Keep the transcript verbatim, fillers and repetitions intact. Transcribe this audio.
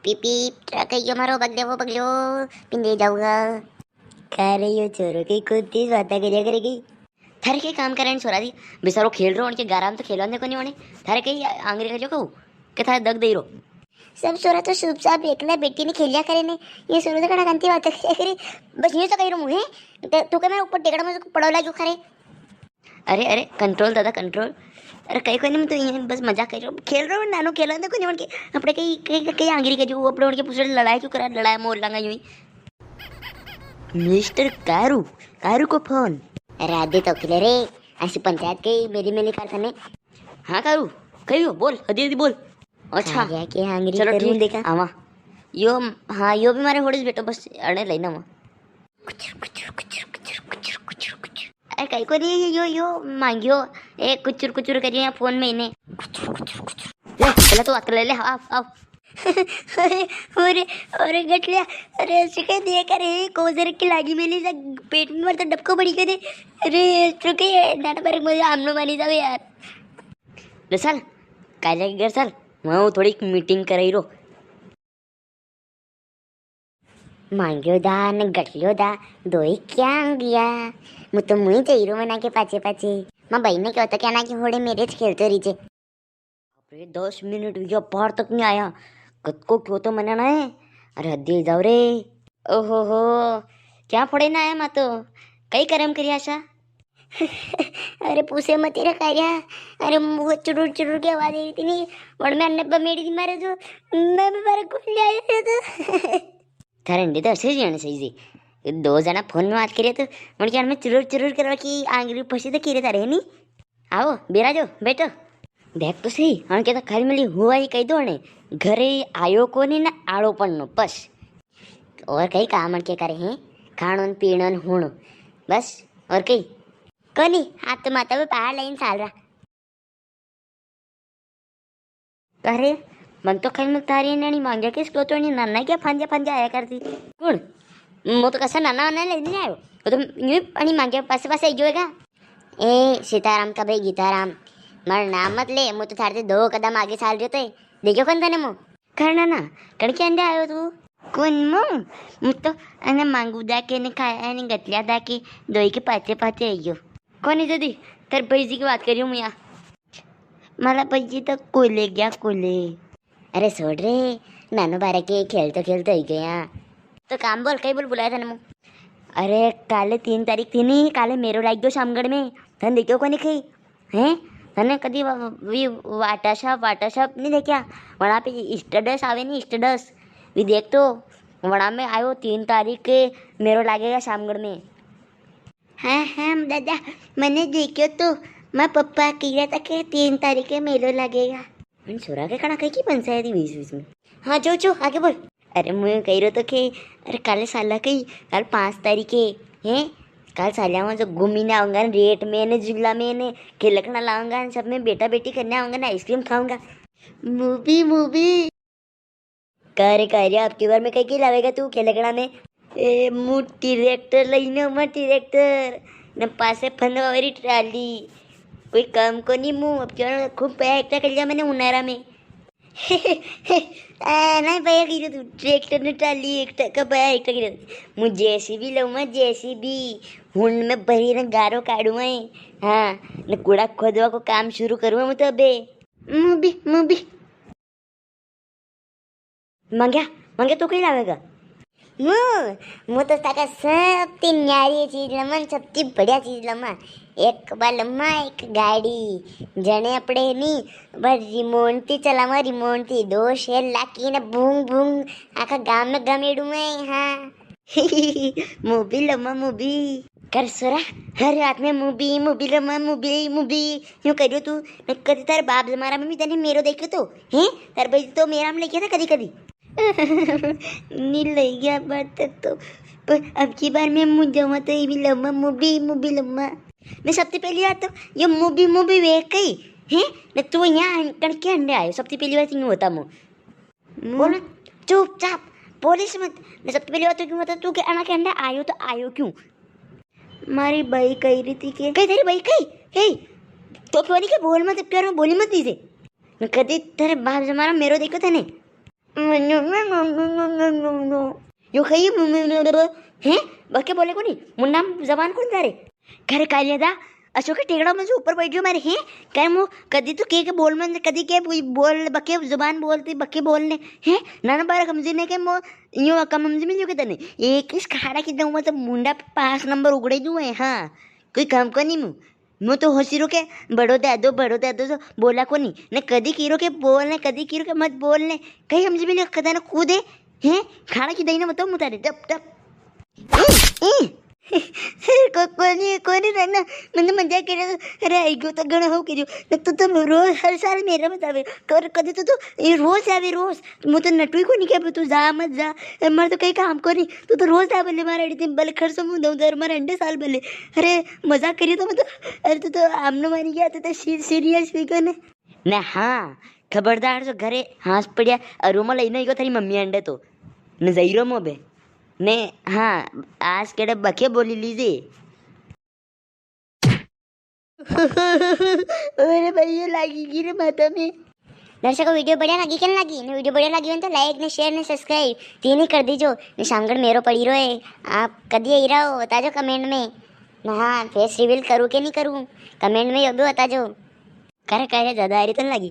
पीप पीप, truck है यो मारो, बगले वो बगलो, पिंदे जाऊंगा। का रे, यो छोरो के खुद तीस बातें करिया करेगी। थारे के काम करे नी छोरा दी, बेचारो खेल रो, उनके गाराम तो खेलवा दे कोनी होने। थारे कई आंगरी का जो कहू के थारे दग दे रो। सब छोरा तो चुपचाप एकला बैठी ने खेलिया करे ने, ये छोरो तो कड़ा गंती बात करे। बस यूं तो कही रो मुझे, तो तू के मेरे ऊपर टेकड़ा में पड़ो लाग्यो खरे। अरे अरे, कंट्रोल दादा, कंट्रोल। अरे कई कोनी, मैं तो ये बस मजाक कर रहा हूँ, खेल रहा हूँ नानो, खेलवा दे कोनी होने के। अपने कई कई कई आंगरी का जो अपने उनके पूछे लड़ाई क्यों करा, लड़ाई मोर लंगा यूं ही। मिस्टर कारू, कारू को फोन। अरे आदे तो खिले रे, ऐसी पंचायत के मेरी मेली कारखाने। हाँ कारू, कहियो बोल, हदी हदी बोल। अच्छा, आ गया के आंगरी चलो करूं ठीक, देखा। आवा। यो, हाँ, यो भी मारे होड़े बैठो, बस अड़े लेना वा। कुचुर, कुचुर, कुचुर, कुचुर, कुचुर, कुचुर, कुचुर। अरे कई को नहीं यो, यो मांगियो, ए कुचुर कुचुर करिए यहाँ फोन में इन्हें। कुचुर, कुचुर, कुचुर। ले, पहले तो बात कर ले, ले, आओ, आओ। अरे, अरे, अरे गठलिया, अरे ऐसे कह दिया करे, कोजर की लागी मेली सा पेट में मरता डबको बड़ी करे। अरे, चुके है, नाना पर मुझे आमनो मानी जावे यार। ले चल, काले के घर चल, वहाँ थोड़ी मीटिंग कराई रो। मांग्यो दा ने गटल्यो दा, दोई क्या गया? मु तो मुई जई रो मना के पाछे पाछे। मां बई ने क्यो तो क्या ना कि होड़े मेरे ज खेलतो रीजे। बाप रे, दस मिनट हुई गया, बाहर तक नहीं आया। कद को क्यो तो मना ना है। अरे हद्दी जाओ रे। ओहो हो, क्या पड़े ना आया मां तो? कई करम करिया सा? अरे पूछे मती रे कारिया। अरे वो चुरुर चुरुर की आवाज आई थी नी, वण में अन्ने बमेड़ी थी मारे जो, मैं भी मारे कुछ ले आयो थे तो। थारे अंडे तो ऐसे ही रहने सही जी। दो जना फोन में बात करे तो, वण के में चुरुर चुरुर करवा की आंगरी फंसी तो की रे थारे नी। आओ, बेरा जो, बैठो। देख तो सही, अन के तो खाली मिली हुआ ही कही दो ने, घरे आयो कोनी ना आड़ो पन्नो, बस। और कई काम अन के करे हैं, खाणो न पीणो न हुणो, बस, और कई। कोनी, आप तो माता पे पहाड़ लाइन साल रहा। अरे, मन तो खाली मिली थारी ने नी मांग्या किस तो, तो नी नाना क्या फंजा फंजा आया करती। कुण? मु तो कसा नाना वाना ले नी आयो। वो तो यूं ही अणी मांग्या पासे पासे आई गयो होगा। ए, सीताराम का भाई गीताराम, मारो नाम मत ले, मु तो थारे ते दो कदम आगे चाल रह्यो तो, देखो कौन तने मु? करना ना, कण के अंडे आयो तू? कौन मु? मु तो अने मांगू दा के ने खाया ने गतल्या दा के दोई के पाछे पाछे आई गयो। कोनी जदी, तेरे भाई जी की बात करी हूँ मु या। मारा भाई जी तो कुले गया, कुले। अरे छोड़ रे, नानो बारा के खेलतो खेलतो ही गया। तो काम बोल, कई बोल बुलाया तने मु? अरे काले तीन तारीख थी नी, काले मेरो लाग गयो शामगढ़ में। तने देखो कोनी कई? हैं? तने कदी वा-, वी वाटाशा, वाटाशा नी देखा? वणा पे स्टेटस आवे नी, स्टेटस। वी देख तो, वणा में आयो तीन तारीख के मेरो लागेगा शामगढ़ में। हाँ, हाँ, दादा, मने देख्यो तो, मां पप्पा कई रहा था के तीन तारीखे मेलो लागेगा। अन छोरा के कणा कई की पंचायती बीच बीच में। हाँ, जो, जो, आगे बोल। अरे, मुझे कही रहो तो के, अरे, काले साला कई, काल पाँच तारीख है, हैं? काल साला वहाँ जो घूमी ने आऊंगा ना, रेट में ने, झूला में ने, खिलकना लाऊंगा ना, सब में बेटा बेटी करने आऊंगा ना, आइसक्रीम खाऊंगा। Movie, movie. का रे, का रे, आपकी बार में कई की लावेगा तू खेलकड़ा में? ए, मु ट्रैक्टर लईने, मु ट्रैक्टर। न पासे फंदवा वाली ट्राली। कोई काम को नी मु, अब क्या खूब पैसा एकटा कर लिया मैंने उनारा में। आ, नहीं भैया, की तू ट्रैक्टर ने ट्राली एकटा का भैया एकटा की। मु जेसीबी लऊँ, मु जेसीबी। हुन में भरी ने गारो काढूँ है। हाँ, न कूड़ा खोदवा को काम शुरू करूँ मु तो अबे। मु भी, मु भी। मांग्या, मांग्या, तू कई लावेगा? मु, मु तो ताका सबती न्यारी चीज लमन, सबती बढ़िया चीज लमा। एक बार लमा एक गाड़ी, जने अपड़े नी, पर रिमोट ती चलावा, रिमोट ती। दो शेर लाकी ने भूंग भूंग, आखा गाम में गमेड़ू में, हाँ। मु भी लमा, मु भी। कर सोरा, हर बात में मु भी, मु भी लमा, मु भी, मु भी। यूं करियो तू, न कदी तारे बाप जमारा में भी तने मेरो देख्यो तो, हैं? तारे भाई तो मेरा में लेके था कदी कदी। नी ले गया बात तो, पर अब की बार मैं मु जावा तो ये भी लमा, मु भी, मु भी लमा। मैं सबती पहली बात तो, ये मु भी, मु भी वे कई, हैं? न तू यहाँ कण के अंडे आयो, सबती पहली बात यूं बता मु। बोल। चुपचाप, बोलिस मत। मैं सबती पहली बात तो क्यों बता, तू के अणा के अंडे आयो तो आयो क्यों? मारी बई कही रही थी के। कई तेरी बई कही? कही? तो क्यों नहीं के बोल मत, प्यार में बोली मत दीजे। मैं कदी तेरे बाप जमारा मेरो देख्यो तने? यो खई, हैं? बके बोले कोनी, मुंडा में जबान कोनी थारे? करे कालिया दा, अशोक के टेकड़ा में जो ऊपर बैठ गयो मारे, हैं? करे मु कदी तो के के बोल में, कदी के बोल, बके जुबान बोलती, बके बोलने, हैं? नाना बार समझी ने के मु, यो कम समझी में जो के तने। एक इस खाड़ा की दऊं, मतलब मुंडा पे पांच नंबर उगड़े दूं है, हाँ। कोई काम को नहीं मु। मु तो होसी रो के बड़ो दादो, बड़ो दादो तो बोला कोनी। ने कदी कीरो के बोल ने, कदी कीरो के मत बोल ने। कई समझ में नहीं, कदा ना कूदे। हैं? खाड़ा की दई ना बताओ मुतारे, टप, टप। ई, ई। को-, कोनी, कोनी रहना। मने मजाक करे। अरे, आई गयो तो घणो हो करियो। न तू तो रोज, हर साल मेरा मत आवे। कर, कदी तो तू, ये रोज आवे, रोज। मु तो नटुई कोनी के तू जा, मत जा। ए, मारे तो कई काम कोनी। तू तो रोज आ बल्ले मारे अड़ी, बल्ले खर्चो मु दऊं दर मारे अंडे साल बल्ले। अरे, मजाक करियो तो मु तो। अरे, तू तो आमनो मानी गया, तू तो सी-, सीरियस भी कोनी। ने हाँ, खबरदार जो घरे हाथ पड़िया और रूमाल इनो इको थारी मम्मी अंडे तो। ने जईरो मोबे। ने हाँ, आज केड़े बके बोली लीजे। अरे भाई, ये लागी गिरे माथा में। दर्शकों, वीडियो बढ़िया लागी के नी लागी? ने वीडियो बढ़िया लागी हो तो like, ने share, ने subscribe तीन ही कर दीजो। ने सांगड़ मेरो पड़ी रो है, आप कदी आई रहो बताजो comment में। ने हाँ, face reveal करूँ के नी करूँ, comment में यो भी बताजो। करे, करे, ज्यादा आ रही तो नी लागी?